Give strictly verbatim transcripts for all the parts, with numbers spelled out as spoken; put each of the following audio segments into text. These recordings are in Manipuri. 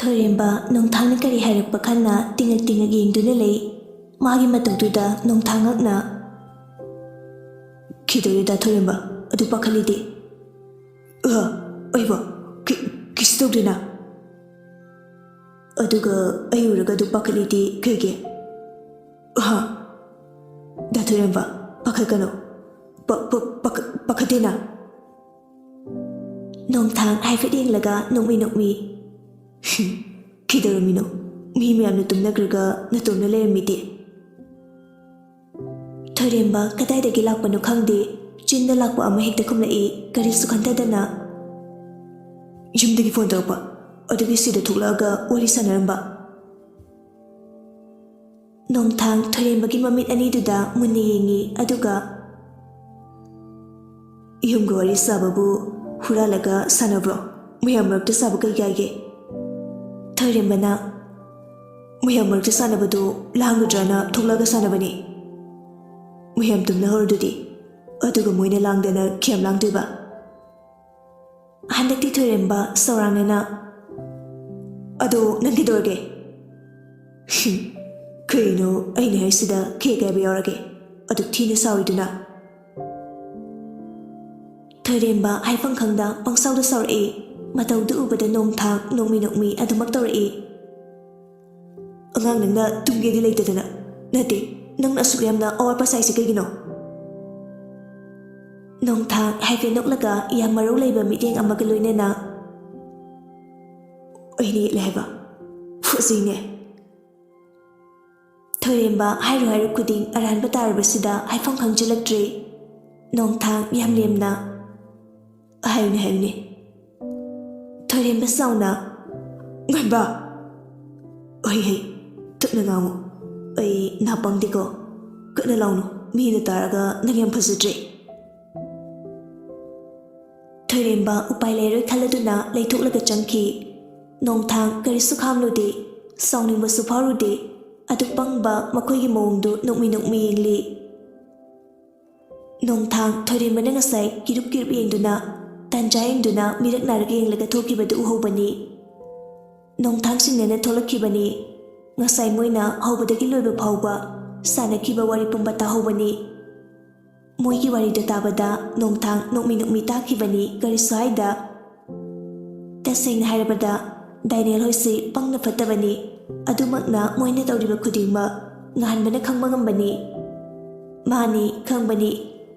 ꯊꯣꯏꯔꯦꯝꯕ ꯅꯣꯡꯊꯥꯡꯅ ꯀꯔꯤ ꯍꯥꯏꯔꯛꯄ ꯈꯟꯅ ꯇꯤꯉꯛ ꯇꯤꯉꯛ ꯌꯦꯡꯗꯨꯅ ꯂꯩ꯫ ꯃꯥꯒꯤ ꯃꯇꯧꯗꯨꯗ ꯅꯣꯡꯊꯥꯡ ꯉꯛꯅ, "ꯈꯤꯗꯧꯔꯦꯗ ꯊꯣꯏꯔꯦꯝꯕ, ꯑꯗꯨ ꯄꯥꯈꯠꯂꯤꯗꯤ?" "ꯑ, ꯑꯩꯕꯣ, ꯀꯤ-, ꯀꯤꯁꯨ ꯇꯧꯗꯦꯅ꯫ ꯑꯗꯨꯒ ꯑꯩ ꯎꯔꯒ ꯑꯗꯨ ꯄꯥꯈꯠꯂꯤꯗꯤ ꯀꯩꯒꯤ?" "ꯑꯍ, ꯗꯥ ꯊꯣꯏꯔꯦꯝꯕ, ꯄꯥꯈꯠꯀꯅꯨ꯫ ꯄ-, ꯄ-, ꯄꯥꯈꯠ-, ꯄꯥꯈꯠꯇꯦꯅ?" ꯅꯣꯡꯊꯥꯡ ꯍꯥꯏꯐꯦꯠ ꯌꯦꯡꯂꯒ ꯅꯣꯛꯃꯤ ꯅꯣꯛꯃꯤ, "ꯀꯩꯗꯧꯔꯝꯃꯤꯅꯣ? ꯃꯤ ꯃꯌꯥꯝꯅ ꯇꯨꯝꯅꯈ꯭ꯔꯒ ꯅꯇꯣꯝꯅ ꯂꯩꯔꯝꯃꯤꯗꯤ?" ꯊꯣꯏꯔꯦꯝꯕ ꯀꯗꯥꯏꯗꯒꯤ ꯂꯥꯛꯄꯅꯣ ꯈꯪꯗꯦ, ꯆꯤꯟꯗ ꯂꯥꯛꯄ ꯑꯃ ꯍꯦꯛꯇ ꯈꯨꯝꯂꯛꯏ, ꯀꯔꯤꯁꯨ ꯈꯟꯊꯗꯅ꯫ "ꯌꯨꯝꯗꯒꯤ ꯐꯣꯟ ꯇꯧꯔꯛꯄ, ꯑꯗꯨꯒꯤ ꯁꯤꯗ ꯊꯣꯛꯂꯛꯑꯒ ꯋꯥꯔꯤ ꯁꯥꯟꯅꯔꯝꯕ꯫" ꯅꯣꯡꯊꯥꯡ ꯊꯣꯏꯔꯦꯝꯕꯒꯤ ꯃꯃꯤꯠ ꯑꯅꯤꯗꯨꯗ ꯃꯨꯟꯅ ꯌꯦꯡꯉꯤ, ꯑꯗꯨꯒ, "ꯌꯨꯝꯒꯤ ꯋꯥꯔꯤ ꯁꯥꯕꯕꯨ ꯍꯨꯔꯥꯜꯂꯒ ꯁꯥꯟꯅꯕ꯭ꯔꯣ? ꯃꯌꯥꯝ ꯃꯔꯛꯇ ꯁꯥꯕ ꯀꯩ ꯀꯥꯏꯒꯦ?" ꯊꯣꯏꯔꯦꯝꯕꯅ, "ꯃꯌꯥꯝ ꯃꯔꯛꯇ ꯁꯥꯟꯅꯕꯗꯨ ꯂꯥꯡꯒꯗ꯭ꯔꯅ ꯊꯣꯛꯂꯛꯑꯒ ꯁꯥꯟꯅꯕꯅꯤ꯫ ꯃꯌꯥꯝ ꯇꯨꯝꯅꯍꯧꯔꯗꯨꯗꯤ, ꯑꯗꯨꯒ ꯃꯣꯏꯅ ꯂꯥꯡꯗꯅ ꯀꯌꯥꯝ ꯂꯥꯡꯗꯣꯏꯕ?" ꯍꯟꯗꯛꯇꯤ ꯊꯣꯏꯔꯦꯝꯕ ꯁꯧꯔꯥꯡꯅꯅ, "ꯑꯗꯣ ꯅꯪ ꯀꯩꯗꯧꯔꯒꯦ?" "ꯍꯨꯝ, ꯀꯩꯅꯣ ꯑꯩꯅ ꯍꯥꯏꯁꯤꯗ ꯈꯦ ꯀꯥꯏꯕ ꯌꯥꯎꯔꯒꯦ? ꯑꯗꯨꯛ ꯊꯤꯅ ꯁꯥꯎꯔꯤꯗꯨꯅ?" ꯊꯣꯏꯔꯦꯝꯕ ꯍꯥꯏꯐꯝ ꯈꯪꯗ ꯄꯪꯁꯥꯎꯗ ꯁꯥꯎꯔꯛꯏ꯫ ꯃꯇꯧꯗꯨ ꯎꯕꯗ ꯅꯣꯡꯊꯥꯡ ꯅꯣꯛꯃꯤ ꯅꯣꯛꯃꯤ ꯑꯗꯨꯃꯛ ꯇꯧꯔꯛꯏ꯫ "ꯑꯉꯥꯡ ꯅꯪꯅ ꯇꯨꯝꯒꯦꯗꯤ ꯂꯩꯇꯗꯅ꯫ ꯅꯠꯇꯦ, ꯅꯪꯅ ꯑꯁꯨꯛ ꯌꯥꯝꯅ ꯑꯋꯥꯠꯄ ꯁꯥꯏꯁꯤ ꯀꯩꯒꯤꯅꯣ?" ꯅꯣꯡꯊꯥꯡ ꯍꯥꯏꯐꯦꯠ ꯅꯣꯛꯂꯒ ꯌꯥꯝ ꯃꯔꯧ ꯂꯩꯕ ꯃꯤꯠꯌꯦꯡ ꯑꯃꯒ ꯂꯣꯏꯅꯅ, "ꯑꯩꯅ ꯌꯦꯠꯂꯦ ꯍꯥꯏꯕ? ꯐꯨꯖꯩꯅꯦ!" ꯊꯣꯏꯔꯦꯝꯕ ꯍꯥꯏꯔꯨ ꯍꯥꯏꯔꯨ ꯈꯨꯗꯤꯡ ꯑꯔꯥꯟꯕ ꯇꯥꯔꯕꯁꯤꯗ ꯍꯥꯏꯐꯝ ꯈꯪꯖꯤꯜꯂꯛꯇ꯭ꯔꯦ꯫ ꯅꯣꯡꯊꯥꯡ ꯌꯥꯝ ꯂꯦꯝꯅ, "ꯍꯥꯏꯌꯨꯅꯦ, ꯍꯥꯏꯌꯨꯅꯦ꯫" ꯊꯣꯏꯔꯦꯝꯕ ꯁꯥꯎꯅ, "ꯉꯥꯟꯕ! ꯍꯩ, ꯍꯩ, ꯇꯞꯅ ꯉꯥꯡꯉꯨ꯫ ꯑꯩ ꯅꯥꯄꯪꯗꯦꯀꯣ꯫ ꯀꯟꯅ ꯂꯥꯎꯅꯨ, ꯃꯤꯅ ꯇꯥꯔꯒ ꯅꯪ ꯌꯥꯝ ꯐꯖꯗ꯭ꯔꯦ꯫" ꯊꯣꯏꯔꯦꯝꯕ ꯎꯄꯥꯏ ꯂꯩꯔꯣꯏ ꯈꯜꯂꯗꯨꯅ ꯂꯩꯊꯣꯛꯂꯒ ꯆꯪꯈꯤ꯫ ꯅꯣꯡꯊꯥꯡ ꯀꯔꯤꯁꯨ ꯈꯥꯝꯂꯨꯗꯦ, ꯁꯥꯎꯅꯤꯡꯕꯁꯨ ꯐꯥꯎꯔꯨꯗꯦ꯫ ꯑꯗꯨꯛ ꯄꯪꯕ ꯃꯈꯣꯏꯒꯤ ꯃꯑꯣꯡꯗꯨ ꯅꯣꯛꯃꯤ ꯅꯣꯛꯃꯤ ꯌꯦꯡꯂꯤ꯫ ꯅꯣꯡꯊꯥꯡ ꯊꯣꯏꯔꯦꯝꯕꯅ ꯉꯁꯥꯏ ꯀꯤꯔꯨꯞ ꯀꯤꯔꯨꯞ ꯌꯦꯡꯗꯨꯅ, ꯇꯥꯟꯖꯥ ꯌꯦꯡꯗꯨꯅ ꯃꯤꯔꯛ ꯅꯥꯔꯛ ꯌꯦꯡꯂꯒ ꯊꯣꯛꯈꯤꯕꯗꯨ ꯎꯍꯧꯕꯅꯤ꯫ ꯅꯣꯡꯊꯥꯡ ꯁꯤꯡꯅꯅ ꯊꯣꯛꯂꯛꯈꯤꯕꯅꯤ꯫ ꯉꯁꯥꯏ ꯃꯣꯏꯅ ꯍꯧꯕꯗꯒꯤ ꯂꯣꯏꯕ ꯐꯥꯎꯕ ꯁꯥꯟꯅꯈꯤꯕ ꯋꯥꯔꯤ ꯄꯨꯝꯕ ꯇꯥꯍꯧꯕꯅꯤ꯫ ꯃꯣꯏꯒꯤ ꯋꯥꯔꯤꯗ ꯇꯥꯕꯗ ꯅꯣꯡꯊꯥꯡ ꯅꯣꯛꯃꯤ ꯅꯣꯛꯃꯤ ꯇꯥꯈꯤꯕꯅꯤ, ꯀꯔꯤꯁꯨ ꯍꯥꯏꯗ꯫ ꯇꯁꯦꯡꯅ ꯍꯥꯏꯔꯕꯗ, ꯗꯥꯏꯅꯦꯜ ꯍꯣꯏꯁꯤ ꯄꯪꯅ ꯐꯠꯇꯕꯅꯤ꯫ ꯑꯗꯨꯃꯛꯅ ꯃꯣꯏꯅ ꯇꯧꯔꯤꯕ ꯈꯨꯗꯤꯡꯃꯛ ꯉꯍꯥꯟꯕꯅ ꯈꯪꯕ ꯉꯝꯕꯅꯤ꯫ ꯃꯥꯅꯤ, ꯈꯪꯕꯅꯤ꯫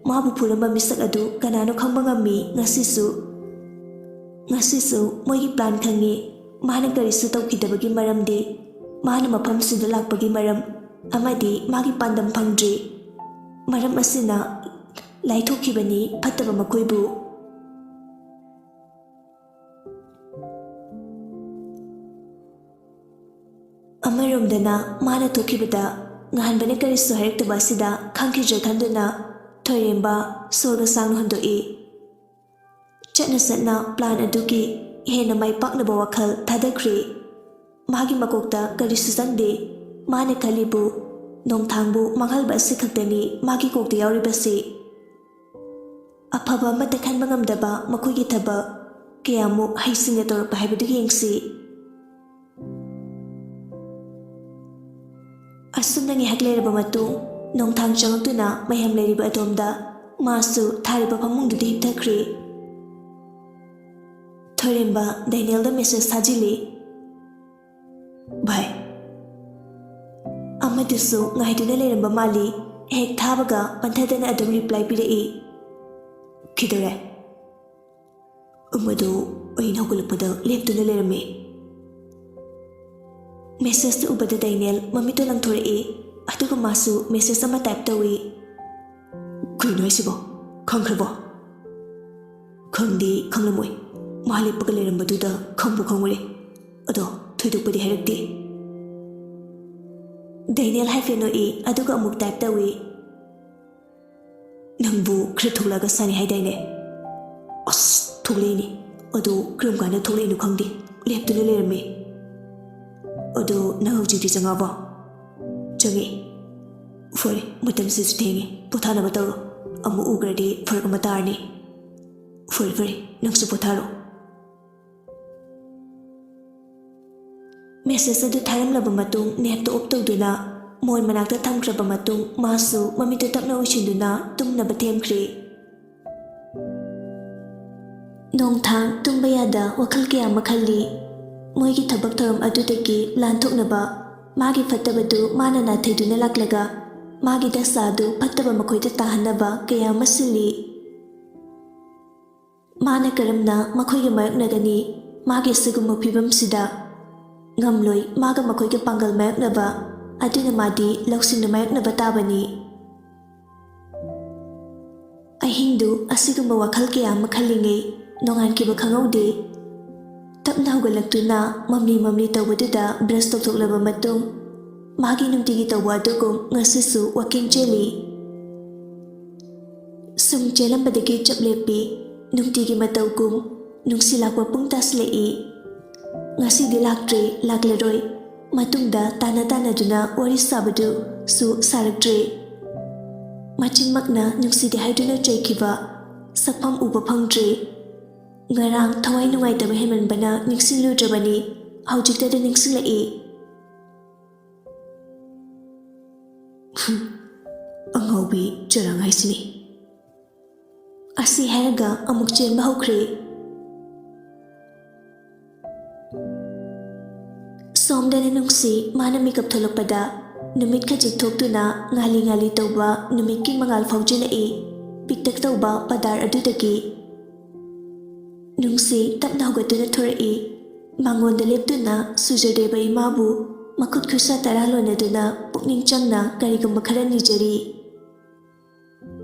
ꯃꯥꯕꯨ ꯐꯨꯔꯝꯕ ꯃꯤꯁꯛ ꯑꯗꯨ ꯀꯅꯥꯅꯣ ꯈꯪꯕ ꯉꯝꯃꯤ ꯉꯁꯤꯁꯨ꯫ ꯉꯁꯤꯁꯨ ꯃꯣꯏꯒꯤ ꯄ꯭ꯂꯥꯟ ꯈꯪꯉꯤ꯫ ꯃꯥꯅ ꯀꯔꯤꯁꯨ ꯇꯧꯈꯤꯗꯕꯒꯤ ꯃꯔꯝꯗꯤ ꯃꯥꯅ ꯃꯐꯝꯁꯤꯗ ꯂꯥꯛꯄꯒꯤ ꯃꯔꯝ ꯑꯃꯗꯤ ꯃꯥꯒꯤ ꯄꯥꯟꯗꯝ ꯐꯪꯗ꯭ꯔꯤ꯫ ꯃꯔꯝ ꯑꯁꯤꯅ ꯂꯥꯏꯊꯣꯛꯈꯤꯕꯅꯤ ꯐꯠꯇꯕ ꯃꯈꯣꯏꯕꯨ꯫ ꯑꯃꯔꯣꯝꯗꯅ ꯃꯥꯅ ꯊꯣꯛꯈꯤꯕꯗ ꯉꯍꯥꯟꯕꯅ ꯀꯔꯤꯁꯨ ꯍꯥꯏꯔꯛꯇꯕ ꯑꯁꯤꯗ ꯈꯪꯈꯤꯗ꯭ꯔꯦ ꯈꯟꯗꯨꯅ ꯊꯣꯏꯔꯦꯝꯕ ꯁꯣꯔꯒ ꯁꯥꯡꯅ ꯍꯣꯟꯗꯣꯛꯏ꯫ ꯆꯠꯅ ꯆꯠꯅ ꯄ꯭ꯂꯥꯟ ꯑꯗꯨꯒꯤ ꯍꯦꯟꯅ ꯃꯥꯏ ꯄꯥꯛꯅꯕ ꯋꯥꯈꯜ ꯊꯥꯗꯈ꯭ꯔꯦ꯫ ꯃꯥꯒꯤ ꯃꯀꯣꯛꯇ ꯀꯔꯤꯁꯨ ꯆꯪꯗꯦ꯫ ꯃꯥꯅ ꯈꯜꯂꯤꯕꯨ ꯅꯣꯡꯊꯥꯡꯕꯨ ꯃꯥꯡꯍꯜꯕ ꯑꯁꯤ ꯈꯛꯇꯅꯤ ꯃꯥꯒꯤ ꯀꯣꯛꯇ ꯌꯥꯎꯔꯤꯕꯁꯤ꯫ ꯑꯐꯕ ꯑꯃꯠꯇ ꯈꯟꯕ ꯉꯝꯗꯕ ꯃꯈꯣꯏꯒꯤ ꯊꯕꯛ ꯀꯌꯥꯃꯨꯛ ꯍꯩꯁꯤꯡꯅ ꯇꯧꯔꯛꯄ ꯍꯥꯏꯕꯗꯨ ꯌꯦꯡꯁꯤ꯫ ꯑꯁꯨꯝꯅ ꯉꯥꯏꯍꯥꯛ ꯂꯩꯔꯕ ꯃꯇꯨꯡ, ꯅꯣꯡꯊꯥꯡ ꯆꯪꯂꯛꯇꯨꯅ ꯃꯌꯥꯝ ꯂꯩꯔꯤꯕ ꯑꯗꯣꯝꯗ ꯃꯥꯁꯨ ꯊꯥꯔꯤꯕ ꯐꯃꯨꯡꯗꯨꯗ ꯍꯤꯞꯊꯈ꯭ꯔꯦ꯫ ꯊꯣꯏꯔꯦꯝꯕ ꯗꯦꯅꯤꯌꯦꯜꯗ ꯃꯦꯁꯦꯖ ꯊꯥꯖꯤꯜꯂꯤ꯫ "ꯚꯥꯏ"꯫ ꯑꯃꯗꯨꯁꯨ ꯉꯥꯏꯗꯨꯅ ꯂꯩꯔꯝꯕ ꯃꯥꯜꯂꯤ꯫ ꯍꯦꯛ ꯊꯥꯕꯒ ꯄꯟꯊꯗꯅ ꯑꯗꯨꯝ ꯔꯤꯄ꯭ꯂꯥꯏ ꯄꯤꯔꯛꯏ꯫ "ꯀꯩꯗꯧꯔꯦ?" "ꯑꯃꯗꯨ ꯑꯩꯅ ꯍꯧꯒꯠꯂꯛꯄꯗ ꯂꯦꯞꯇꯨꯅ ꯂꯩꯔꯝꯃꯤ"꯫ ꯃꯦꯁꯦꯖꯇꯨ ꯎꯕꯗ ꯗꯦꯅꯤꯌꯦꯜ ꯃꯃꯤꯠꯇꯨ ꯂꯪꯊꯣꯔꯛꯏ꯫ ꯑꯗꯨꯒ ꯃꯥꯁꯨ ꯃꯦꯁꯦꯖ ꯑꯃ ꯇꯥꯏꯞ ꯇꯧꯏ꯫ "ꯀꯩꯅꯣ ꯍꯥꯏꯁꯤꯕꯣ? ꯈꯪꯈ꯭ꯔꯕꯣ?" "ꯈꯪꯗꯤ ꯈꯪꯂꯝꯃꯣꯏ꯫ ꯃꯥ ꯂꯦꯞꯄꯒ ꯂꯩꯔꯝꯕꯗꯨꯗ ꯈꯪꯕꯨ ꯈꯪꯉꯨꯔꯦ꯫ ꯑꯗꯣ ꯊꯣꯏꯗꯣꯛꯄꯗꯤ ꯍꯥꯏꯔꯛꯇꯦ"꯫ ꯗꯦꯅꯤꯌꯦꯜ ꯍꯥꯏꯐꯦꯠ ꯅꯣꯛꯏ, ꯑꯗꯨꯒ ꯑꯃꯨꯛ ꯇꯥꯏꯞ ꯇꯧꯏ꯫ "ꯅꯪꯕꯨ ꯈꯔ ꯊꯣꯛꯂꯛꯑꯒ ꯁꯥꯟꯅꯩ ꯍꯥꯏꯗꯥꯏꯅꯦ? ꯑꯁ, ꯊꯣꯛꯂꯛꯏꯅꯤ꯫ ꯑꯗꯣ ꯀꯔꯝ ꯀꯥꯟꯗ ꯊꯣꯛꯂꯛꯏꯅꯣ ꯈꯪꯗꯦ, ꯂꯦꯞꯇꯨꯅ ꯂꯩꯔꯝꯃꯤ꯫ ꯑꯗꯣ ꯅꯪ ꯍꯧꯖꯤꯛꯇꯤ ꯆꯪꯉꯛꯑꯕꯣ?" "ꯆꯪꯉꯛꯑꯦ"꯫ "ꯐꯔꯦ, ꯃꯇꯝꯁꯤꯁꯨ ꯊꯦꯡꯉꯦ, ꯄꯣꯊꯥꯅꯕ ꯇꯧꯔꯣ꯫ ꯑꯃꯨꯛ ꯎꯈ꯭ꯔꯗꯤ ꯐꯔꯛ ꯑꯃ ꯇꯥꯔꯅꯤ꯫ ꯐꯔꯦ ꯐꯔꯦ, ꯅꯪꯁꯨ ꯄꯣꯊꯥꯔꯣ"꯫ ꯃꯦꯁꯦꯖ ꯑꯗꯨ ꯊꯥꯔꯝꯂꯕ ꯃꯇꯨꯡ ꯅꯦꯠꯇ ꯑꯣꯐ ꯇꯧꯗꯨꯅ ꯃꯣꯟ ꯃꯅꯥꯛꯇ ꯊꯝꯈ꯭ꯔꯕ ꯃꯇꯨꯡ ꯃꯥꯁꯨ ꯃꯃꯤꯠꯇꯨ ꯇꯞꯅ ꯎꯏꯁꯤꯟꯗꯨꯅ ꯇꯨꯝꯅꯕ ꯊꯦꯝꯈ꯭ꯔꯦ꯫ ꯅꯣꯡꯊꯥꯡ ꯇꯨꯝꯕ ꯌꯥꯗ ꯋꯥꯈꯜ ꯀꯌꯥ ꯑꯃ ꯈꯜꯂꯤ꯫ ꯃꯣꯏꯒꯤ ꯊꯕꯛ ꯊꯧꯔꯝ ꯑꯗꯨꯗꯒꯤ ꯂꯥꯟꯊꯣꯛꯅꯕ ꯃꯥꯒꯤ ꯐꯠꯇꯕꯗꯨ ꯃꯥꯅ ꯅꯥꯊꯩꯗꯨꯅ ꯂꯥꯛꯂꯒ ꯃꯥꯒꯤ ꯗꯁꯥ ꯑꯗꯨ ꯐꯠꯇꯕ ꯃꯈꯣꯏꯗ ꯇꯥꯍꯟꯅꯕ ꯀꯌꯥ ꯑꯃ ꯁꯤꯜꯂꯤ꯫ ꯃꯥꯅ ꯀꯔꯝꯅ ꯃꯈꯣꯏꯒ ꯃꯥꯌꯣꯛꯅꯒꯅꯤ? ꯃꯥꯒꯤ ꯑꯁꯤꯒꯨꯝꯕ ꯐꯤꯕꯝꯁꯤꯗ ꯉꯝꯂꯣꯏ꯫ ꯃꯥꯒ ꯃꯈꯣꯏꯒ ꯄꯥꯡꯒꯜ ꯃꯥꯌꯣꯛꯅꯕ, ꯑꯗꯨꯅ ꯃꯥꯗꯤ ꯂꯧꯁꯤꯡꯅ ꯃꯥꯌꯣꯛꯅꯕ ꯇꯥꯕꯅꯤ꯫ ꯑꯍꯤꯡꯗꯨ ꯑꯁꯤꯒꯨꯝꯕ ꯋꯥꯈꯜ ꯀꯌꯥ ꯑꯃ ꯈꯜꯂꯤꯉꯩ ꯅꯣꯡꯉꯥꯟꯈꯤꯕ ꯈꯪꯍꯧꯗꯦ꯫ ꯇꯞꯅ ꯍꯧꯒꯠꯂꯛꯇꯨꯅ ꯃꯝꯂꯤ ꯃꯝꯂꯤ ꯇꯧꯕꯗꯨꯗ ꯕ꯭ꯔꯁ ꯇꯧꯊꯣꯛꯂꯕ ꯃꯇꯨꯡ ꯃꯥꯒꯤ ꯅꯨꯡꯇꯤꯒꯤ ꯇꯧꯕ ꯑꯗꯨꯒꯨꯝ ꯉꯁꯤꯁꯨ ꯋꯥꯀꯤꯡ ꯆꯦꯜꯂꯤ꯫ ꯁꯨꯝ ꯆꯦꯜꯂꯝꯕꯗꯒꯤ ꯆꯞ ꯂꯦꯞꯄꯤ꯫ ꯅꯨꯡꯇꯤꯒꯤ ꯃꯇꯧꯒꯨꯝ ꯅꯨꯡꯁꯤ ꯂꯥꯛꯄ ꯄꯨꯡ ꯇꯥꯁꯤꯜꯂꯛꯏ꯫ ꯉꯁꯤꯗꯤ ꯂꯥꯛꯇ꯭ꯔꯦ, ꯂꯥꯛꯂꯔꯣꯏ꯫ ꯃꯇꯨꯡꯗ ꯇꯥꯟꯅ ꯇꯥꯟꯅꯗꯨꯅ ꯋꯥꯔꯤ ꯁꯥꯕꯗꯨꯁꯨ ꯁꯥꯔꯛꯇ꯭ꯔꯦ꯫ ꯃꯆꯤꯟꯃꯛꯅ ꯅꯨꯡꯁꯤꯗꯦ ꯍꯥꯏꯗꯨꯅ ꯆꯩꯈꯤꯕ ꯁꯛꯐꯝ ꯎꯕ ꯐꯪꯗ꯭ꯔꯦ꯫ ꯉꯔꯥꯡ ꯊꯋꯥꯏ ꯅꯨꯡꯉꯥꯏꯇꯕ ꯍꯦꯟꯃꯟꯕꯅ ꯅꯤꯡꯁꯤꯡꯂꯨꯗ꯭ꯔꯕꯅꯤ꯫ ꯍꯧꯖꯤꯛꯇꯗ ꯅꯤꯡꯁꯤꯡꯂꯛꯏ꯫ ꯍꯨꯝ, ꯑꯉꯥꯎꯕꯤ ꯆꯔꯥꯡ ꯍꯥꯏꯁꯤꯅꯤ꯫ ꯑꯁꯤ ꯍꯥꯏꯔꯒ ꯑꯃꯨꯛ ꯆꯦꯟꯕ ꯍꯧꯈ꯭ꯔꯦ꯫ ꯁꯣꯝꯗꯅ ꯅꯨꯡꯁꯤ ꯃꯥꯅ ꯃꯤꯀꯞ ꯊꯣꯛꯂꯛꯄꯗ ꯅꯨꯃꯤꯠ ꯈꯖꯤꯛ ꯊꯣꯛꯇꯨꯅ ꯉꯥꯂꯤ ꯉꯥꯂꯤ ꯇꯧꯕ ꯅꯨꯃꯤꯠꯀꯤ ꯃꯉꯥꯜ ꯐꯥꯎꯖꯤꯜꯂꯛꯏ꯫ ꯄꯤꯛꯇꯛ ꯇꯧꯕ ꯄꯗꯥꯔ ꯑꯗꯨꯗꯒꯤ ꯅꯨꯡꯁꯤ ꯇꯞꯅ ꯍꯧꯒꯠꯇꯨꯅ ꯊꯣꯔꯛꯏ꯫ ꯃꯉꯣꯟꯗ ꯂꯦꯞꯇꯨꯅ ꯁꯨꯔꯖꯗꯦꯕ ꯏꯃꯥꯕꯨ ꯃꯈꯨꯠ ꯈꯨꯠꯁꯥ ꯇꯔꯥ ꯂꯣꯟꯅꯗꯨꯅ ꯄꯨꯛꯅꯤꯡ ꯆꯪꯅ ꯀꯔꯤꯒꯨꯝꯕ ꯈꯔ ꯅꯤꯖꯔꯤ꯫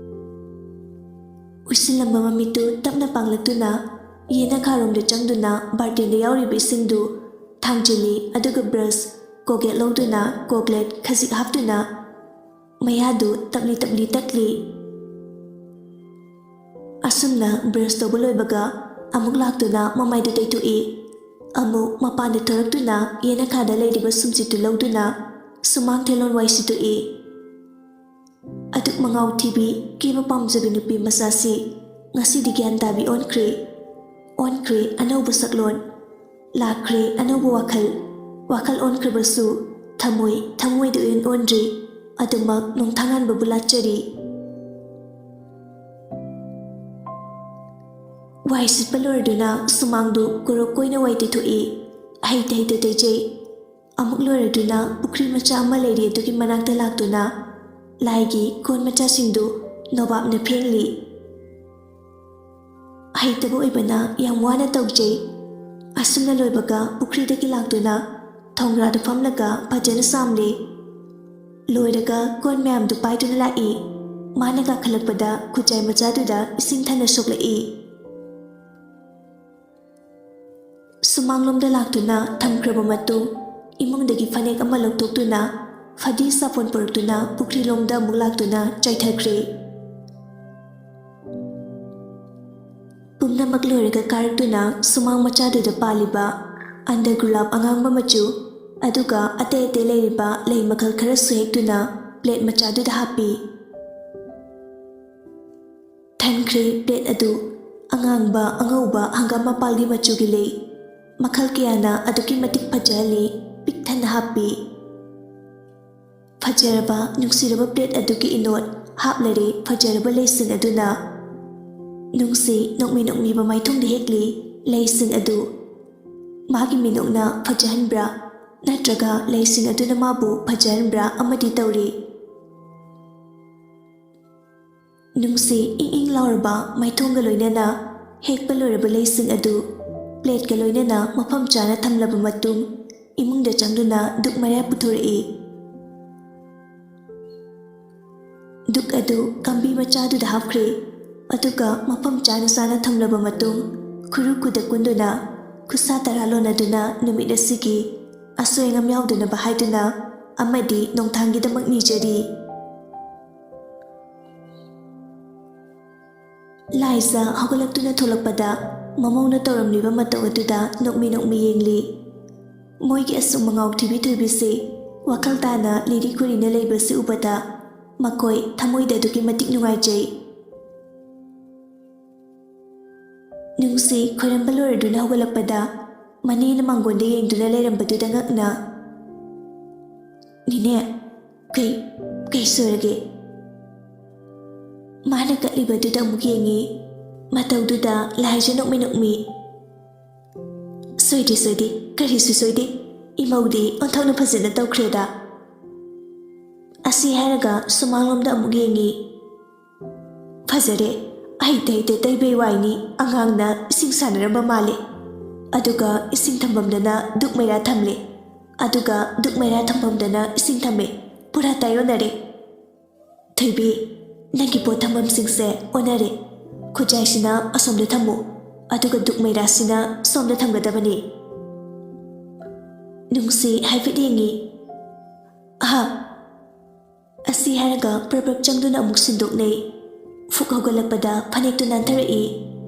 ꯎꯏꯁꯤꯜꯂꯝꯕ ꯃꯃꯤꯠꯇꯨ ꯇꯞꯅ ꯄꯥꯡꯂꯛꯇꯨꯅ ꯌꯦꯅꯈꯥꯔꯣꯝꯗ ꯆꯪꯗꯨꯅ ꯕꯥꯔꯇꯦꯟꯗ ꯌꯥꯎꯔꯤꯕ ꯏꯁꯤꯡꯗꯨ ꯊꯥꯡꯖꯤꯜꯂꯤ, ꯑꯗꯨꯒ ꯕ꯭ꯔꯁ, ꯀꯣꯒꯦꯠ ꯂꯧꯗꯨꯅ ꯀꯣꯒ꯭ꯂꯦꯠ ꯈꯖꯤꯛ ꯍꯥꯞꯇꯨꯅ ꯃꯌꯥꯗꯨ ꯇꯞꯂꯤ ꯇꯞꯂꯤ ꯇꯠꯂꯤ꯫ ꯑꯁꯨꯝꯅ ꯕ꯭ꯔꯁ ꯇꯧꯕ ꯂꯣꯏꯕꯒ ꯑꯃꯨꯛ ꯂꯥꯛꯇꯨꯅ ꯃꯃꯥꯏꯗꯨ ꯇꯩꯊꯣꯛꯏ꯫ ꯑꯃꯨꯛ ꯃꯄꯥꯟꯗ ꯊꯣꯔꯛꯇꯨꯅ ꯌꯦꯅꯈꯥꯗ ꯂꯩꯔꯤꯕ ꯁꯨꯝꯁꯤꯠꯇꯨ ꯂꯧꯗꯨꯅ ꯁꯨꯃꯥꯡ ꯊꯦꯂꯣꯟ ꯋꯥꯏ ꯁꯤꯠꯇꯣꯛꯏ꯫ ꯑꯗꯨꯛ ꯃꯉꯥꯎ ꯊꯤꯕꯤ, ꯀꯦꯕ ꯄꯥꯝꯖꯕꯤ ꯅꯨꯄꯤ ꯃꯆꯥꯁꯤ ꯉꯁꯤꯗꯤ ꯒ꯭ꯌꯥꯟ ꯇꯥꯕꯤ ꯑꯣꯟꯈ꯭ꯔꯦ꯫ ꯑꯣꯟꯈ꯭ꯔꯦ ꯑꯅꯧꯕ ꯁꯛꯂꯣꯟ꯫ ꯂꯥꯛꯈ꯭ꯔꯦ ꯑꯅꯧꯕ ꯋꯥꯈꯜ꯫ ꯋꯥꯈꯜ ꯑꯣꯟꯈ꯭ꯔꯕꯁꯨ ꯊꯃꯣꯏ ꯊꯃꯣꯏꯗ ꯎꯌꯣꯟ ꯑꯣꯟꯗ꯭ꯔꯤ꯫ ꯑꯗꯨꯃꯛ ꯅꯣꯡꯊꯥꯡꯉꯥꯟꯕꯕꯨ ꯂꯥꯠꯆꯔꯤ꯫ ꯋꯥꯏ ꯁꯤꯠꯄ ꯂꯣꯏꯔꯗꯨꯅ ꯁꯨꯃꯥꯡꯗꯨ ꯀꯣꯔꯣꯛ ꯀꯣꯏꯅ ꯋꯥꯏ ꯇꯩꯊꯣꯛꯏ꯫ ꯍꯩꯇ ꯍꯩꯇ ꯇꯩꯖꯩ꯫ ꯑꯃꯨꯛ ꯂꯣꯏꯔꯗꯨꯅ ꯄꯨꯈ꯭ꯔꯤ ꯃꯆꯥ ꯑꯃ ꯂꯩꯔꯤ, ꯑꯗꯨꯒꯤ ꯃꯅꯥꯛꯇ ꯂꯥꯛꯇꯨꯅ ꯂꯥꯏꯒꯤ ꯀꯣꯟ ꯃꯆꯥꯁꯤꯡꯗꯨ ꯅꯣꯕꯥꯞꯅ ꯐꯦꯡꯂꯤ꯫ ꯍꯩꯇꯕ ꯑꯣꯏꯕꯅ ꯌꯥꯝ ꯋꯥꯅ ꯇꯧꯖꯩ꯫ ꯑꯁꯨꯝꯅ ꯂꯣꯏꯕꯒ ꯄꯨꯈ꯭ꯔꯤꯗꯒꯤ ꯂꯥꯛꯇꯨꯅ ꯊꯣꯡꯒ꯭ꯔꯥꯗ ꯐꯝꯂꯒ ꯐꯖꯅ ꯆꯥꯝꯂꯤ꯫ ꯂꯣꯏꯔꯒ ꯀꯣꯟ ꯃꯌꯥꯝꯗꯨ ꯄꯥꯏꯗꯨꯅ ꯂꯥꯛꯏ꯫ ꯃꯥꯅ ꯀꯥꯈꯠꯂꯛꯄꯗ ꯈꯨꯖꯥꯏ ꯃꯆꯥꯗꯨꯗ ꯏꯁꯤꯡ ꯊꯟꯅ ꯁꯣꯛꯂꯛꯏ꯫ ꯁꯨꯃꯥꯡꯂꯣꯝꯗ ꯂꯥꯛꯇꯨꯅ ꯊꯝꯈ꯭ꯔꯕ ꯃꯇꯨꯡ, ꯏꯃꯨꯡꯗꯒꯤ ꯐꯅꯦꯛ ꯑꯃ ꯂꯧꯊꯣꯛꯇꯨꯅ ꯐꯗꯤ ꯁꯥꯄꯣꯟ ꯄꯨꯔꯛꯇꯨꯅ ꯄꯨꯈ꯭ꯔꯤꯂꯣꯝꯗ ꯑꯃꯨꯛ ꯂꯥꯛꯇꯨꯅ ꯆꯥꯏꯊꯈ꯭ꯔꯦ꯫ ꯄꯨꯝꯅꯃꯛ ꯂꯣꯏꯔꯒ ꯀꯥꯔꯛꯇꯨꯅ ꯁꯨꯃꯥꯡ ꯃꯆꯥꯗꯨꯗ ꯄꯥꯜꯂꯤꯕ ꯑꯟꯗꯔ ꯒꯨꯂꯥꯞ ꯑꯉꯥꯡꯕ ꯃꯆꯨ, ꯑꯗꯨꯒ ꯑꯇꯩ ꯑꯇꯩ ꯂꯩꯔꯤꯕ ꯂꯩ ꯃꯈꯜ ꯈꯔꯁꯨ ꯍꯦꯛꯇꯨꯅ ꯄ꯭ꯂꯦꯠ ꯃꯆꯥꯗꯨꯗ ꯍꯥꯞꯄꯤ꯫ ꯊꯟꯈ꯭ꯔꯦ ꯄ꯭ꯂꯦꯠ ꯑꯗꯨ꯫ ꯑꯉꯥꯡꯕ, ꯑꯉꯧꯕ, ꯍꯪꯒꯥꯝ ꯃꯄꯥꯜꯒꯤ ꯃꯆꯨꯒꯤ ꯂꯩ ꯃꯈꯜ ꯀꯌꯥꯅ ꯑꯗꯨꯛꯀꯤ ꯃꯇꯤꯛ ꯐꯖꯍꯜꯂꯤ꯫ ꯄꯤꯛ ꯊꯟꯅ ꯍꯥꯞꯄꯤ꯫ ꯐꯖꯔꯕ, ꯅꯨꯡꯁꯤꯔꯕ ꯄ꯭ꯂꯦꯠ ꯑꯗꯨꯒꯤ ꯏꯅꯣꯠ ꯍꯥꯞꯂꯔꯦ ꯐꯖꯔꯕ ꯂꯩꯁꯤꯡ ꯑꯗꯨꯅ꯫ ꯅꯨꯡꯁꯤ ꯅꯣꯛꯃꯤ ꯅꯣꯛꯃꯤꯕ ꯃꯥꯏꯊꯣꯡꯗ ꯍꯦꯛꯂꯤ ꯂꯩꯁꯤꯡ ꯑꯗꯨ꯫ ꯃꯥꯒꯤ ꯃꯤꯅꯣꯛꯅ ꯐꯖꯍꯟꯕ꯭ꯔꯥ, ꯅꯠꯇ꯭ꯔꯒ ꯂꯩꯁꯤꯡ ꯑꯗꯨꯅ ꯃꯥꯕꯨ ꯐꯖꯍꯟꯕ꯭ꯔꯥ ꯑꯃꯗꯤ ꯇꯧꯔꯤ꯫ ꯅꯨꯡꯁꯤ ꯏꯪ ꯏꯪ ꯂꯥꯎꯔꯕ ꯃꯥꯏꯊꯣꯡꯒ ꯂꯣꯏꯅꯅ ꯍꯦꯛꯄ ꯂꯣꯏꯔꯕ ꯂꯩꯁꯤꯡ ꯑꯗꯨ ꯄ꯭ꯂꯦꯠꯀ ꯂꯣꯏꯅꯅ ꯃꯐꯝ ꯆꯥꯅ ꯊꯝꯂꯕ ꯃꯇꯨꯡ, ꯏꯃꯨꯡꯗ ꯆꯪꯗꯨꯅ ꯗꯨꯛ ꯃꯌꯥ ꯄꯨꯊꯣꯔꯛꯏ꯫ ꯗꯨꯛ ꯑꯗꯨ ꯀꯝꯕꯤ ꯃꯆꯥꯗꯨꯗ ꯍꯥꯞꯈ꯭ꯔꯦ꯫ ꯑꯗꯨꯒ ꯃꯐꯝ ꯆꯥꯅ ꯆꯥꯅ ꯊꯝꯂꯕ ꯃꯇꯨꯡ, ꯈꯨꯔꯨ ꯈꯨꯗ ꯀꯨꯟꯗꯨꯅ ꯈꯨꯠꯁꯥ ꯇꯔꯥ ꯂꯣꯟꯅꯗꯨꯅ ꯅꯨꯃꯤꯠ ꯑꯁꯤꯒꯤ ꯑꯁꯣꯏ ꯑꯉꯥꯝ ꯌꯥꯎꯗꯅꯕ ꯍꯥꯏꯗꯨꯅ ꯑꯃꯗꯤ ꯅꯣꯡꯊꯥꯡꯒꯤꯗꯃꯛ ꯅꯤꯖꯔꯤ꯫ ꯂꯥꯏꯖ ꯍꯧꯒꯠꯂꯛꯇꯨꯅ ꯊꯣꯛꯂꯛꯄꯗ ꯃꯃꯧꯅ ꯇꯧꯔꯝꯂꯤꯕ ꯃꯇꯧ ꯑꯗꯨꯗ ꯅꯣꯛꯃꯤ ꯅꯣꯛꯃꯤ ꯌꯦꯡꯂꯤ꯫ ꯃꯣꯏꯒꯤ ꯑꯁꯨꯝ ꯃꯉꯥꯎ ꯊꯤꯕꯤ ꯊꯣꯏꯕꯤꯁꯤ ꯋꯥꯈꯜ ꯇꯥꯅ ꯂꯤꯔꯤ ꯈꯣꯏꯔꯤꯅ ꯂꯩꯕꯁꯤ ꯎꯕꯗ ꯃꯈꯣꯏ ꯊꯃꯣꯏꯗ ꯑꯗꯨꯛꯀꯤ ꯃꯇꯤꯛ ꯅꯨꯡꯉꯥꯏꯖꯩ꯫ ꯅꯨꯡꯁꯤ ꯈꯣꯏꯔꯝꯕ ꯂꯣꯏꯔꯗꯨꯅ ꯍꯧꯒꯠꯂꯛꯄꯗ ꯃꯅꯦꯅ ꯃꯥꯡꯒꯣꯟꯗ ꯌꯦꯡꯗꯨꯅ ꯂꯩꯔꯝꯕꯗꯨꯗ ꯉꯛꯅ, "ꯅꯦꯅꯦ, ꯀꯩ, ꯀꯩ ꯁꯣꯏꯔꯒꯦ?" ꯃꯥꯅ ꯀꯠꯂꯤꯕꯗꯨꯗ ꯑꯃꯨꯛ ꯌꯦꯡꯉꯤ꯫ ꯃꯇꯧꯗꯨꯗ ꯂꯥꯏꯖ ꯅꯣꯛꯃꯤ ꯅꯣꯛꯃꯤ, "ꯁꯣꯏꯗꯦ, ꯁꯣꯏꯗꯦ, ꯀꯔꯤꯁꯨ ꯁꯣꯏꯗꯦ꯫ ꯏꯃꯧꯗꯤ ꯑꯣꯟꯊꯣꯛꯅ ꯐꯖꯅ ꯇꯧꯈ꯭ꯔꯦꯗ꯫" ꯑꯁꯤ ꯍꯥꯏꯔꯒ ꯁꯨꯃꯥꯡꯂꯣꯝꯗ ꯑꯃꯨꯛ ꯌꯦꯡꯉꯤ꯫ "ꯐꯖꯔꯦ, ꯑꯩ ꯇꯩ ꯇꯩ ꯇꯩꯕꯩ ꯋꯥꯏꯅꯤ, ꯑꯉꯥꯡꯅ ꯏꯁꯤꯡ ꯁꯥꯟꯅꯔꯝꯕ ꯃꯥꯜꯂꯦ꯫ ꯑꯗꯨꯒ ꯏꯁꯤꯡ ꯊꯝꯐꯝꯗꯅ ꯗꯨꯛ ꯃꯩꯔꯥ ꯊꯝꯂꯦ, ꯑꯗꯨꯒ ꯗꯨꯛ ꯃꯩꯔꯥ ꯊꯝꯐꯝꯗꯅ ꯏꯁꯤꯡ ꯊꯝꯃꯦ, ꯄꯨꯔꯥ ꯇꯥꯏꯑꯣꯟꯅꯔꯦ꯫ ꯊꯣꯏꯕꯤ, ꯅꯪꯒꯤ ꯄꯣꯠ ꯊꯝꯐꯝꯁꯤꯡꯁꯦ ꯑꯣꯟꯅꯔꯦ꯫ ꯈꯨꯖꯥꯏꯁꯤꯅ ꯑꯁꯣꯝꯗ ꯊꯝꯃꯨ, ꯑꯗꯨꯒ ꯗꯨꯛ ꯃꯩꯔꯥꯁꯤꯅ ꯁꯣꯝꯗ ꯊꯝꯒꯗꯕꯅꯤ꯫" ꯅꯨꯡꯁꯤ ꯍꯥꯏꯐꯦꯠ ꯌꯦꯡꯉꯤ꯫ "ꯑꯍꯥ!" ꯑꯁꯤ ꯍꯥꯏꯔꯒ ꯄ꯭ꯔꯞ ꯄ꯭ꯔꯞ ꯆꯪꯗꯨꯅ ꯑꯃꯨꯛ ꯁꯤꯟꯗꯣꯛꯅꯩ꯫ ꯐꯨꯛ ꯍꯧꯒꯠꯂꯛꯄꯗ ꯐꯅꯦꯛꯇꯨ ꯅꯥꯟꯊꯔꯛꯏ꯫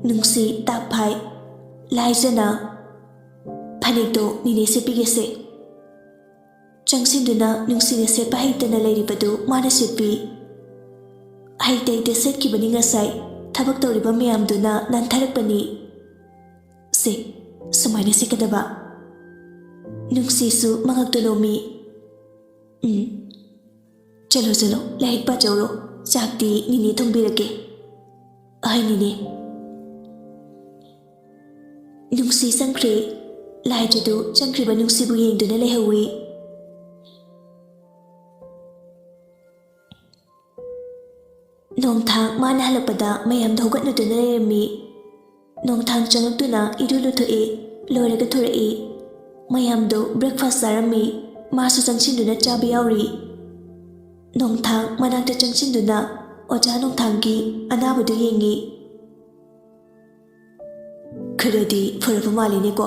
ꯅꯨꯡꯁꯤ ꯇꯥꯞ ꯐꯥꯏ꯫ ꯂꯥꯏꯖꯅ, "ꯐꯅꯦꯛꯇꯣ ꯅꯦꯅꯦ ꯁꯦꯠꯄꯤꯒꯦꯁꯦ꯫" ꯆꯪꯁꯤꯟꯗꯨꯅ ꯅꯨꯡꯁꯤꯅ ꯁꯦꯠꯄ ꯍꯩꯇꯅ ꯂꯩꯔꯤꯕꯗꯨ ꯃꯥꯅ ꯁꯦꯠꯄꯤ꯫ "ꯍꯩꯇ ꯍꯩꯇ ꯁꯦꯠꯈꯤꯕꯅꯤ ꯉꯁꯥꯏ, ꯊꯕꯛ ꯇꯧꯔꯤꯕ ꯃꯌꯥꯝꯗꯨꯅ ꯅꯥꯟꯊꯔꯛꯄꯅꯤ꯫ ꯁꯦ, ꯁꯨꯃꯥꯏꯅ ꯁꯦꯠꯀꯗꯕ꯫" ꯅꯨꯡꯁꯤꯁꯨ ꯃꯉꯛꯇ ꯅꯣꯝꯃꯤ꯫ "ꯎꯝ, ꯆꯠꯂꯣ, ꯆꯠꯂꯣ, ꯂꯥꯏꯔꯤꯛ ꯄꯥꯖꯧꯔꯣ꯫ ꯆꯥꯛꯇꯤ ꯅꯦꯅꯦ ꯊꯣꯡꯕꯤꯔꯒꯦ꯫" "ꯑꯍꯣꯏ ꯅꯦꯅꯦ꯫" ꯅꯨꯡꯁꯤ ꯆꯪꯈ꯭ꯔꯦ꯫ ꯂꯥꯏꯖꯗꯨ ꯆꯪꯈ꯭ꯔꯤꯕ ꯅꯨꯡꯁꯤꯕꯨ ꯌꯦꯡꯗꯨꯅ ꯂꯩꯍꯧꯏ꯫ ꯅꯣꯡꯊꯥꯡ ꯃꯥꯅ ꯍꯜꯂꯛꯄꯗ ꯃꯌꯥꯝꯗꯣ ꯍꯧꯒꯠꯅꯗꯨꯅ ꯂꯩꯔꯝꯃꯤ꯫ ꯅꯣꯡꯊꯥꯡ ꯆꯪꯂꯛꯇꯨꯅ ꯏꯔꯨ ꯂꯨꯊꯣꯛꯏ, ꯂꯣꯏꯔꯒ ꯊꯣꯔꯛꯏ꯫ ꯃꯌꯥꯝꯗꯣ breakfast ꯆꯥꯔꯝꯃꯤ, ꯃꯥꯁꯨ ꯆꯪꯁꯤꯟꯗꯨꯅ ꯆꯥꯕ ꯌꯥꯎꯔꯤ꯫ ꯅꯣꯡꯊꯥꯡ ꯃꯅꯥꯛꯇ ꯆꯪꯁꯤꯟꯗꯨꯅ ꯑꯣꯖꯥ ꯅꯣꯡꯊꯥꯡꯒꯤ ꯑꯅꯥꯕꯗꯨ ꯌꯦꯡꯉꯤ꯫ "ꯈꯔꯗꯤ ꯐꯔꯕ ꯃꯥꯜꯂꯤꯅꯦꯀꯣ?"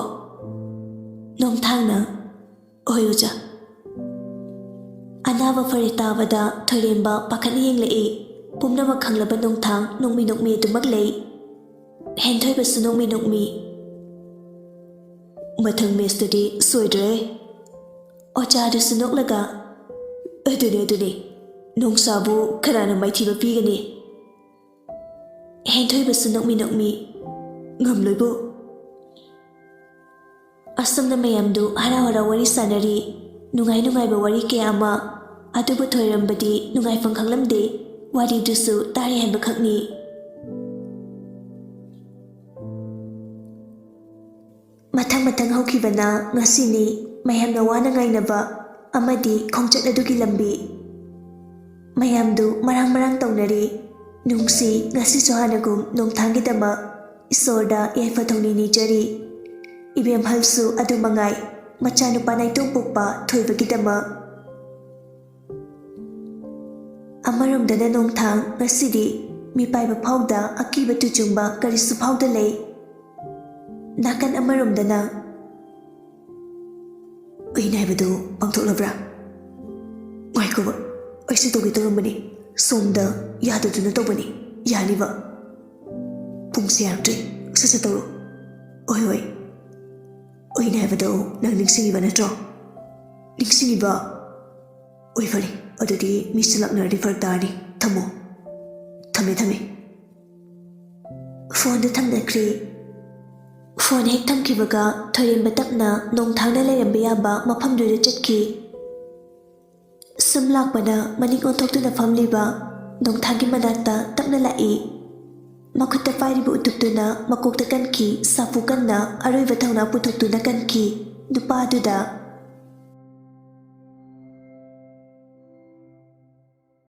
ꯅꯣꯡꯊꯥꯡꯅ, "ꯍꯣꯏ ꯑꯣꯖꯥ꯫" ꯑꯅꯥꯕ ꯐꯔꯦ ꯇꯥꯕꯗ ꯊꯣꯏꯔꯦꯝꯕ ꯄꯥꯈꯠꯅ ꯌꯦꯡꯂꯛꯏ꯫ ꯄꯨꯝꯅꯃꯛ ꯈꯪꯂꯕ ꯅꯣꯡꯊꯥꯡ ꯅꯣꯡꯃꯤ ꯅꯣꯡꯃꯤ ꯑꯗꯨꯃꯛ ꯂꯩ꯫ ꯍꯦꯟꯊꯣꯏꯕꯁꯨ ꯅꯣꯡꯃꯤ ꯅꯣꯡꯃꯤ꯫ "ꯃꯊꯪ ꯃꯦꯁꯇꯗꯤ ꯁꯣꯏꯗ꯭ꯔꯦ꯫" ꯑꯣꯖꯥꯗꯨꯁꯨ ꯅꯣꯛꯂꯒ, "ꯑꯗꯨꯅꯤ, ꯑꯗꯨꯅꯤ, ꯅꯣꯡꯁꯥꯕꯨ ꯀꯅꯥꯅ ꯃꯥꯏꯊꯤꯕ ꯄꯤꯒꯅꯤ?" ꯍꯦꯟꯊꯣꯏꯕꯁꯨ ꯅꯣꯛꯃꯤ ꯅꯣꯛꯃꯤ, "ꯉꯝꯂꯣꯏꯕꯨ?" ꯑꯁꯨꯝꯅ ꯃꯌꯥꯝꯗꯨ ꯍꯔꯥꯎ ꯍꯔꯥꯎ ꯋꯥꯔꯤ ꯁꯥꯟꯅꯔꯤ꯫ ꯅꯨꯡꯉꯥꯏ ꯅꯨꯡꯉꯥꯏꯕ ꯋꯥꯔꯤ ꯀꯌꯥ ꯑꯃ꯫ ꯑꯗꯨꯕꯨ ꯊꯣꯏꯔꯝꯕꯗꯤ ꯅꯨꯡꯉꯥꯏꯐꯝ ꯈꯪꯂꯝꯗꯦ꯫ ꯋꯥꯔꯤꯗꯨꯁꯨ ꯇꯥꯔꯤ ꯍꯥꯏꯕꯈꯛꯅꯤ꯫ ꯃꯊꯪ ꯃꯊꯪ ꯍꯧꯈꯤꯕꯅ ꯉꯁꯤꯅꯤ ꯃꯌꯥꯝꯅ ꯋꯥꯅ ꯉꯥꯏꯅꯕ ꯑꯃꯗꯤ ꯈꯣꯡꯆꯠ ꯑꯗꯨꯒꯤ ꯂꯝꯕꯤ꯫ ꯃꯌꯥꯝꯗꯨ ꯃꯔꯥꯡ ꯃꯔꯥꯡ ꯇꯧꯅꯔꯤ꯫ ꯅꯨꯡꯁꯤ ꯉꯁꯤꯁꯨ ꯍꯥꯟꯅꯒꯨꯝ ꯅꯣꯡꯊꯥꯡꯒꯤꯗꯃꯛ ꯏꯁꯣꯔꯗ ꯌꯥꯏꯐ ꯊꯧꯅꯤ ꯅꯤꯖꯔꯤ꯫ ꯏꯕꯦꯝꯍꯜꯁꯨ ꯑꯗꯨ ꯃꯉꯥꯏ, ꯃꯆꯥꯅꯨꯄꯥ ꯅꯥꯏꯇꯣꯝ ꯄꯣꯛꯄ ꯊꯣꯏꯕꯒꯤꯗꯃꯛ꯫ ꯑꯃꯔꯣꯝꯗꯅ ꯅꯣꯡꯊꯥꯡ ꯉꯁꯤꯗꯤ ꯃꯤꯄꯥꯏꯕ ꯐꯥꯎꯗ ꯑꯀꯤꯕ ꯇꯨꯆꯨꯡꯕ ꯀꯔꯤꯁꯨ ꯐꯥꯎꯗ ꯂꯩ꯫ ꯅꯥꯀꯟ ꯑꯃꯔꯣꯝꯗꯅ, "ꯑꯩꯅ ꯍꯥꯏꯕꯗꯨ ꯄꯥꯡꯊꯣꯛꯂꯕ꯭ꯔꯥ? ꯉꯥꯏꯈꯣꯕ, ꯑꯩꯁꯨ ꯇꯧꯒꯦ ꯇꯧꯔꯝꯕꯅꯤ, ꯁꯣꯝꯗ ꯌꯥꯗꯗꯨꯅ ꯇꯧꯕꯅꯤ꯫ ꯌꯥꯅꯤꯕ? ꯄꯨꯡꯁꯦ ꯌꯥꯔꯛꯇ꯭ꯔꯦ, ꯁꯠ ꯁꯠ ꯇꯧꯔꯣ꯫ ꯍꯣꯏ, ꯍꯣꯏ, ꯑꯩꯅ ꯍꯥꯏꯕꯗꯣ ꯅꯪ ꯅꯤꯡꯁꯤꯡꯉꯤꯕ ꯅꯠꯇ꯭ꯔꯣ? ꯅꯤꯡꯁꯤꯡꯉꯤꯕ? ꯑꯣꯏ, ꯐꯔꯦ, ꯑꯗꯨꯗꯤ ꯃꯤꯁꯨ ꯂꯥꯛꯅꯔꯗꯤ ꯐꯔꯛ ꯇꯥꯔꯅꯤ꯫ ꯊꯝꯃꯣ꯫ ꯊꯝꯃꯦ, ꯊꯝꯃꯦ꯫" ꯐꯣꯟꯗꯨ ꯊꯝꯅꯈ꯭ꯔꯦ꯫ ꯐꯣꯟ ꯍꯦꯛ ꯊꯝꯈꯤꯕꯒ ꯊꯣꯏꯔꯦꯝꯕ ꯇꯞꯅ ꯅꯣꯡꯊꯥꯡꯅ ꯂꯩꯔꯝꯕ ꯌꯥꯕ ꯃꯐꯝꯗꯨꯗ ꯆꯠꯈꯤ꯫ ꯁꯨꯝ ꯂꯥꯛꯄꯅ ꯃꯅꯤꯡ ꯑꯣꯟꯊꯣꯛꯇꯨꯅ ꯐꯝꯂꯤꯕ ꯅꯣꯡꯊꯥꯡꯒꯤ ꯃꯅꯥꯛꯇ ꯇꯞꯅ ꯂꯥꯛꯏ꯫ ꯃꯈꯨꯠꯇ ꯄꯥꯏꯔꯤꯕ ꯎꯇꯨꯞꯇꯨꯅ ꯃꯀꯣꯛꯇ ꯀꯟꯈꯤ, ꯁꯥꯐꯨ ꯀꯟꯅ ꯑꯔꯣꯏꯕ ꯊꯧꯅꯥ ꯄꯨꯊꯣꯛꯇꯨꯅ ꯀꯟꯈꯤ꯫ ꯅꯨꯄꯥꯗꯨꯗ